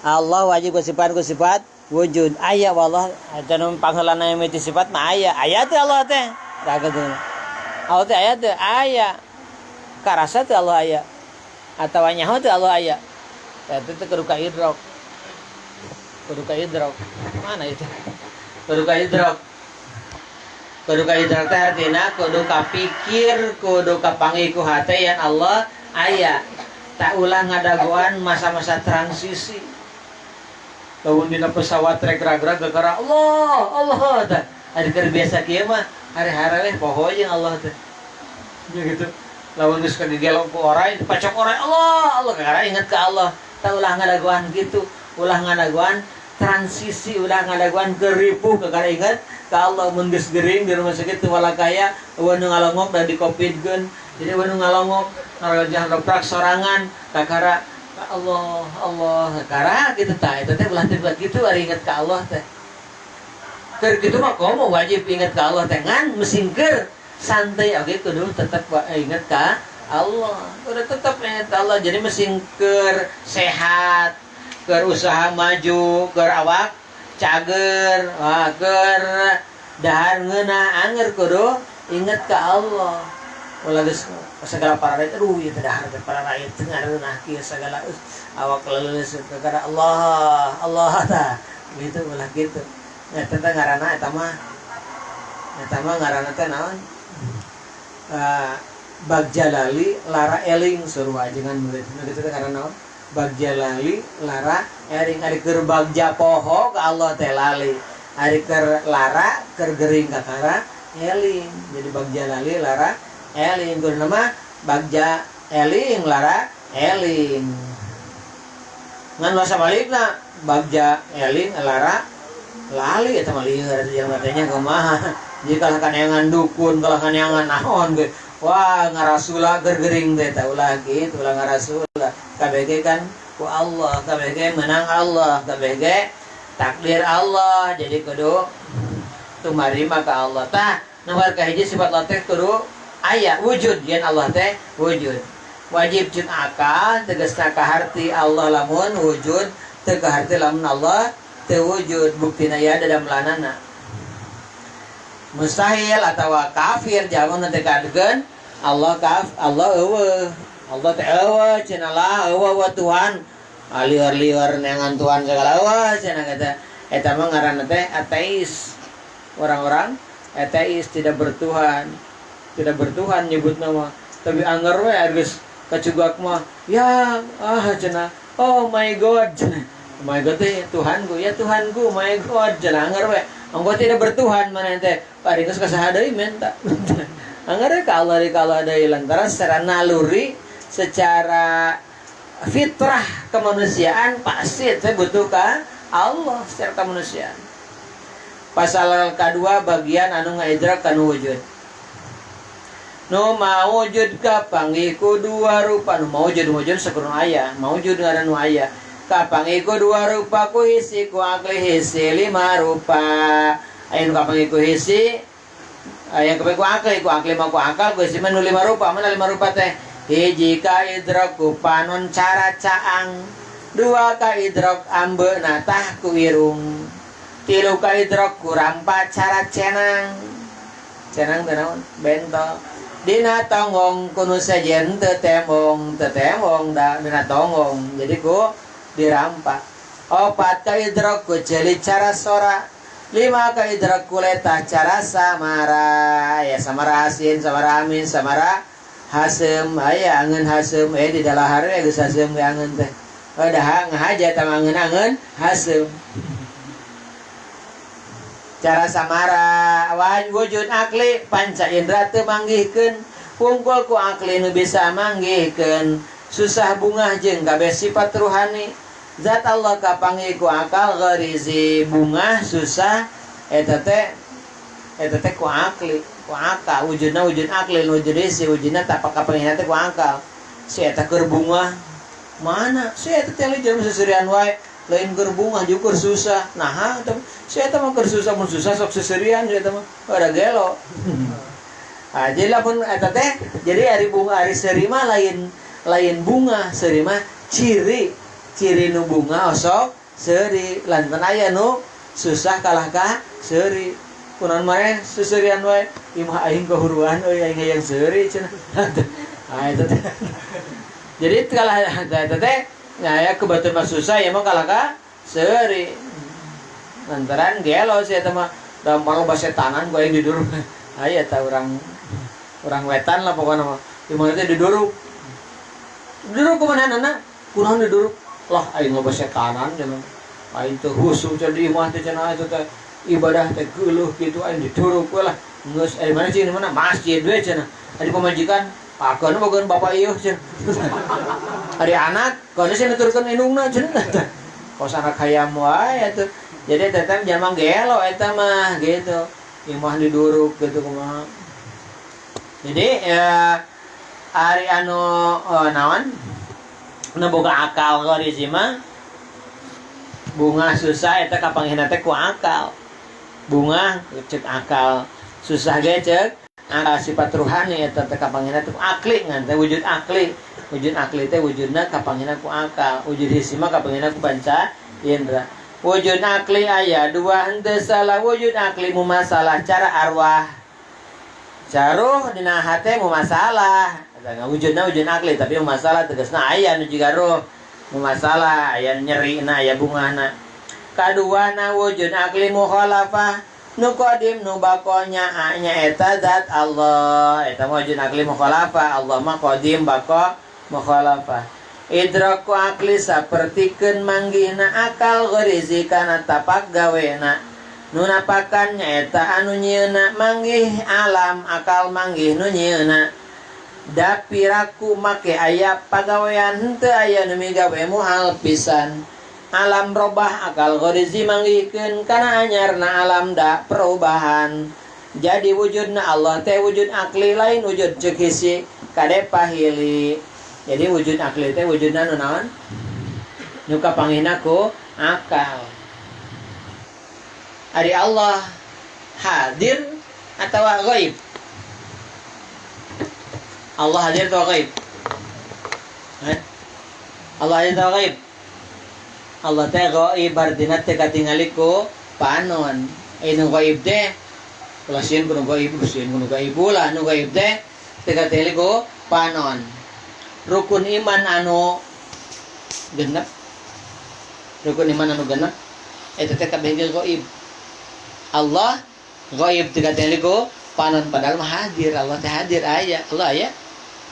Allah wajib kasifat ku sifat wujud aya wallah eta nu pangheulana mimiti sifat mah aya aya teh Allah teh tah kitu Allah teh aya teh aya karasa teh Allah aya atawa nyaho teh Allah aya eta teh kudu ka idrok kudu ka idrok mana itu kudu ka idrok kudu ka idrok teh artina kudu kapikir kudu kapanggih ku hate yen Allah aya. Tak ulah ngadagoan masa-masa transisi. Lamun dina pesawat rek ragrag kakara Allah, Allah tah. Ari keur biasa kieu mah hare-hare weh poho jeung Allah teh. Ya gitu. Lamun geus kagegelok ku oray, dipacok oray Allah, Allah kakara inget ka Allah. Tah ulah ngadagoan kitu, ulah ngadagoan transisi, ulah ngadagoan keur ripuh kakara inget ka Allah. Mun geus gering di rumah sakit teu walakaya, eueuh nu ngalongok da di covidkeun. Jadi eueuh nu ngalongok ngarojah leprak sorangan kakara Allah Allah kakara gitu tah eta teh ulah teh kitu ari inget ka Allah teh. Keur kitu mah komo wajib inget ka Allah teh ngan mesingker santai oge kudu tetep inget ka Allah. Kudu tetep inget ka Allah. Jadi mesingker sehat, keur usaha maju, keur awak cager, wah keur dahar ngeunah anger kudu inget ka Allah. Ulah geus segala pararait, aduh ieu teh dahar teh pararait teu ngareunah kieu segala awak leuleus kakara Allah, Allah tah. Gitu ulah kitu. Eta teh ngaranna eta mah ngaranna teh naon? Bagja lali lara eling suruh ajengan murid. Nu kitu teh ngaranna naon? Bagja lali lara eling ari keur bagja poho ka Allah teh lali. Ari keur lara keur gering kakara eling. Jadi bagja lali lara eling kudu nama bagja eling lara eling. Ngan masa balikna bagja eling lara lali eta mah lieur eta jelema teh nya kumaha. Jadi kalah kaneangan dukun, kalah kaneangan naon ge. Wah ngarasula keur gering teh tah ulah kitu, ulah ngarasula. Kabeh kan ku Allah, kabeh menang Allah, kabeh takdir Allah. Jadi kudu tumarima ka Allah. Tah nomor kahiji sifat Allah teh kudu aya wujud yen Allah teh wujud. Wajib jeung akal tegasna kaharti Allah lamun wujud, teu kaharti lamun Allah teu wujud, buktina ya dadamlanana. Mustahil atawa kafir jalma nu teu kadegeun Allah kaf Allah eueuh. Allah teh eueuh cenah lah eueuh wa Tuhan. Lieur-lieur neangan Tuhan segala eueuh cenah kata. Eta mah ngaranna teh ateis. Orang-orang ateis tidak bertuhan. Tidak bertuhan nyebut nama. Tapi anger we geus kacugak mah ya ah cenah oh my god cenah. Oh my god teh Tuhanku ya Tuhanku my god cenah anger we. Engkau tidak bertuhan mana teh. Bari geus kasaha deui menta. Anger we ka Allah deui ka Allah deui lantaran secara naluri, secara fitrah kemanusiaan pasti teh butuh ka Allah secara kemanusiaan. Pasal kedua bagian anu ngaidrak kanu wujud. Nu maujud kapanggih ku dua rupa, nu maujud maujud sakurang aya, maujud ngaran nu aya. Kapanggih ku dua rupa ku hisi ku akli hisi lima rupa. Aya nu kapanggih ku hisi, aya kapanggih ku akli mah ku akal, ku hisi mah nu lima rupa. Mana lima rupa teh? Hiji ka idrok ku panon cara caang, dua ka idrok ambeuna tah ku irung, tilu ka idrok ku rampa cara cenang. Cenang teh naon? Bento. Dina tonggong kuno sejen teu tembong, teu tembong da dina tonggong. Jadi ku dirampa. Opat ka idrok ku ceuli cara sora, lima ka idrok ku letah cara samara. Ya samara asin, samara amin, samara haseum. Aya angeun haseum di dalahar we geus haseum ge angeun teh. Oh dah ngahaja tah angeun-angeun haseum. Cara samara wujud akli panca indra teu manggihkeun, wungkul ku akli nu bisa manggihkeun. Susah bungah jeung kabeh sifat ruhani. Zat Allah kapanggih ku akal gharizi. Bungah susah eta teh ku akli, ku akal. Wujudna wujud akli, wujud isi, wujudna tapak kapanggihna teh ku akal. Si eta keur bungah mana? Si eta teh jelema seserian wae. Lain keur bungah jeung keur susah. Naha eta si eta mah keur susah, mun susah sok seserian si eta mah. Ada gelo. Ah, jadi lamun eta teh jadi ari bunga ari seuri mah lain bunga, seuri mah ciri. Ciri nu bunga osok seuri lantaran aya nu susah kalah ka seuri. Kunaon maneh seuseurian wae imah aing kahuruan euy aing hayang seuri cenah. Ah eta teh. Jadi kalah eta teh nya aya kebetulan mah susah ya mah kalah ka seuri. Lantaran gelo si eta mah dampar loba setanan ku aing diduruk. Aya eta urang urang wetan lah pokona mah. Imah teh diduruk. Diduruk kumanehanana? Kunaon diduruk? Lah aing loba setanan cenah. Aing teu husu cenah di imah teh cenah eta teh ibadah teh geuleuh kitu aing diduruk we lah. Geus ari mana cing di mana? Masjid we cenah. Ari pamajikan pakeun bogoan bapak ieu cenah. Ari anak keun cenah nuturkeun indungna cenah. Kos anak hayam wae atuh. Jadi eta teh jalma gelo eta mah gitu. Imah diduruk gitu kumaha. Jadi ya ari anu naon? Nu boga akal gorizi mah bunga susah eta kapanggihna teh ku akal. Bunga cek akal, susah ge cek akal sifat ruhani eta teh kapanggihna teh ku akli ngan teh wujud akli. Wujud akli teh wujudna kapanggihna ku akal, wujud hisi mah kapanggihna ku panca indra. Wujud akli aya dua henteu salah wujud akli mumasalah cara arwah. Caruh dina hate mumasalah. Eta wujudna wujud akli tapi mumasalah tegasna aya nu jiga ruh. Mumasalah aya nyerina aya bungahna. Kaduana wujud akli mukhalafah nu qadim nu bakonya nya eta zat Allah. Eta mah wujud akli mukhalafah, Allah mah qadim bako mukhalafah. Idraku akli sapertikeun manggihna akal ghorizi kana tapak gawena. Nu napakan nyaeta anu nyieuna manggih alam akal manggih nu nyieuna. Da piraku make aya pagawean henteu aya nu migawe muhal pisan. Alam robah akal ghorizi manggihkeun kana anyarna alam da perubahan. Jadi wujudna Allah teh wujud akli lain wujud ceuk hisi kade pahili. Jadi wujud akli teh wujudna nu naon? Nu kapanggihna ku akal. Ari Allah hadir atawa ghaib? Allah hadir atau ghaib? Hah? Allah hadir atau ghaib? Allah teh ghaib artina teh katingali ku panon. Nu ghaib teh ulah sieun ku nu ghaib, sieun ku nu ghaib ulah nu ghaib teh teh katingali ku panon. Rukun iman anu genep. Rukun iman anu genep eta teh kabeh ge ghaib. Allah ghaib teh katingali ku panon padahal mah hadir, Allah teh hadir aya, Allah aya.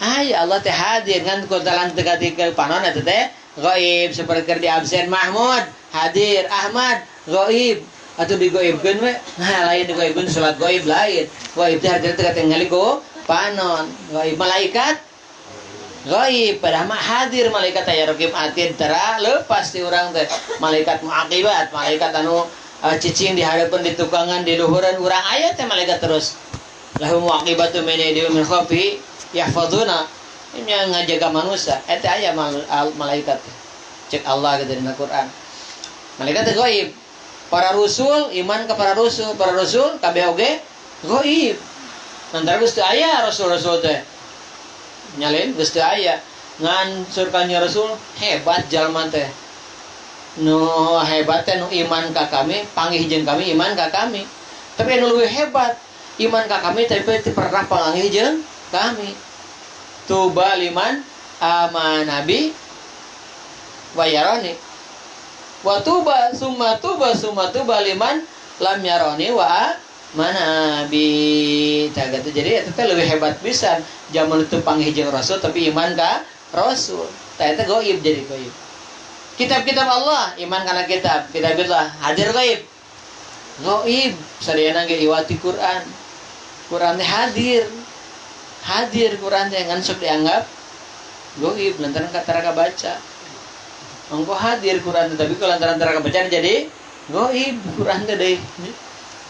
Aya Allah teh hadir ngan ku dalan teh katingali panon eta teh ghaib seperti keur di absen Mahmud hadir, Ahmad ghaib atuh digaibkeun we. Nah, lain digaibkeun salat ghaib lain. Ghaib teh hadir teh katingali ku panon. Ghaib malaikat ghaib padahal mah hadir malaikat aya raqib atid tara leupas ti urang teh. Malaikat muaqibat, malaikat anu cicing di hareupeun di tukangan di luhureun urang aya teh malaikat terus. Lahu muaqibatu min aydihim min khafi yahfazuna. Ini ngajaga manusia eta aya malaikat teh. Cek Allah gitu di Al-Qur'an. Malaikat teh ghaib. Para rusul iman ke para rusul kabeh oge ghaib. Lantaran geus teu aya rasul-rasul teh. Nyalin geus teu aya. Ngan surkanya rasul hebat jalma teh. Nu hebat teh nu iman ka kami, panggih jeung kami iman ka kami. Tapi anu leuwih hebat iman ka kami tapi teu pernah panggih jeung kami. Tuba liman amana bi wa yarani. Wa tuba summa tuba summa tuba liman lam yarani wa amana bi. Tah gitu. Jadi eta teh leuwih hebat pisan zaman teu panggih jeung rasul tapi iman ka rasul. Tah eta gaib jadi gaib. Kitab-kitab Allah iman kana kitab, kitab Allah hadir gaib. Gaib sadayana ge iwati Quran. Quran teh hadir. Hadir Quran teh ngan sok dianggap gaib lantaran tara kabaca. Engko hadir Quran teh tapi kalau lantaran tara kabaca jadi gaib Quran teh deui.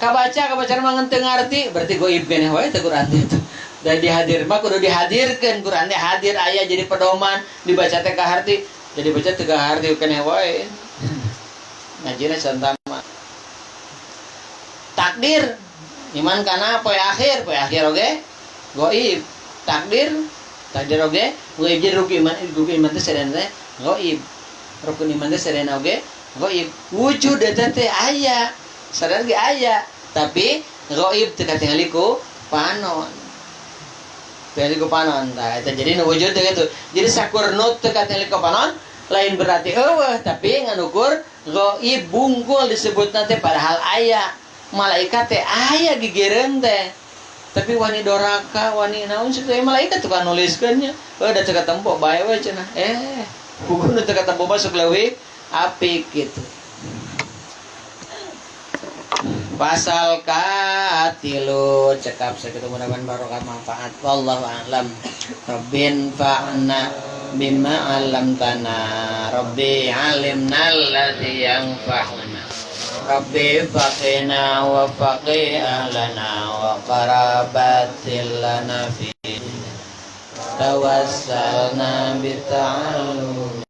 Kabaca kabaca mah ngan teu ngarti berarti gaib keneh wae teh Quran teh. Dan dihadir mah kudu dihadirkeun Quran teh hadir aya jadi pedoman dibaca teh kaharti. Jadi baca teu kaharti keneh wae. Ngajina santama. Takdir iman kana poe akhir oge gaib. Takdir takdir oge gaib jadi rukun iman teh sadayana teh gaib. Rukun iman teh sadayana oge gaib. Wujud eta teh aya, sadar ge aya, tapi gaib teu katingali ku panon. Teu ku panon tah eta jadi nu wujud teh kitu. Jadi sakur nu teu katingali ku panon lain berarti eueuh, tapi ngan ukur gaib bungkul disebutna teh, padahal aya. Malaikat teh aya gigireun teh. Tapi wani doraka, wani naon sih teh, malaikat tukang nuliskeun nya. Oh, da teu katempo bae we cenah. Eh, buku nu teu katempo masuk leuwih apik gitu. Pasal katilu cekap sakitu, mudah-mudahan barokah manfaat, wallahu a'lam. Rabbin fa'na bima 'allamtana, rabbi 'allimna alladzi yanfa'una, rabbi faqina wa faqi ahlana wa qarabatil lana fi tawassalna bi ta'allum.